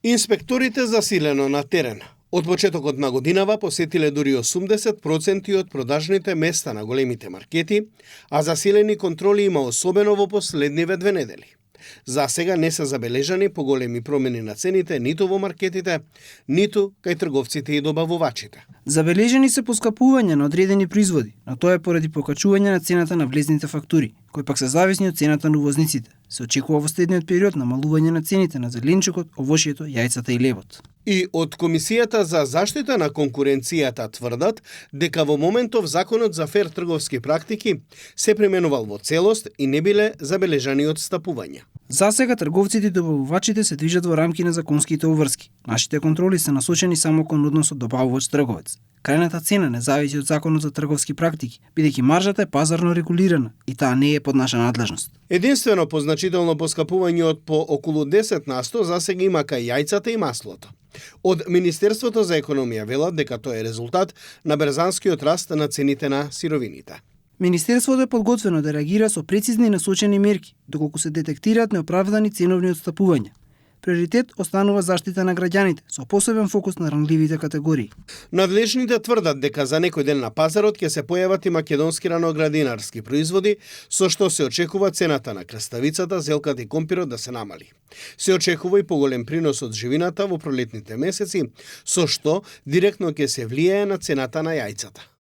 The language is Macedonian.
Инспекторите засилено на терен. Од почетокот на годинава посетиле дури 80% од продажните места на големите маркети, а засилени контроли има особено во последниве 2 недели. За сега не се забележани поголеми промени на цените ниту во маркетите, ниту кај трговците и добавувачите. Забележени се поскапување на одредени производи, но тоа е поради покачување на цената на влезните фактури, кои пак се зависни од цената на увозниците. Се очекува во следниот период намалување на цените на зеленчукот, овошјето, јајцата и лебот. И од Комисијата за заштита на конкуренцијата тврдат дека во моментов законот за фер трговски практики се применувал во целост и не биле забележани отстапувања. За сега трговците и добавувачите се движат во рамки на законските обврски. Нашите контроли се насочени само кон односот добавувач-трговец. Крајната цена не зависи од законот за трговски практики, бидејќи маржата е пазарно регулирана и таа не е под наша надлежност. Единствено позначително поскапување од по околу 10% засега има кај јајцата и маслото. Од Министерството за економија велат дека тоа е резултат на брзанскиот раст на цените на сировините. Министерството е подготвено да реагира со прецизни и насочени мерки, доколку се детектираат неоправдани ценовни отстапувања. Приоритет останува заштита на граѓаните, со посебен фокус на ранливите категории. Надлежните тврдат дека за некој ден на пазарот ќе се појават и македонски раноградинарски производи, со што се очекува цената на краставицата, зелката и компирот да се намали. Се очекува и поголем принос од живината во пролетните месеци, со што директно ќе се влијае на цената на јајцата.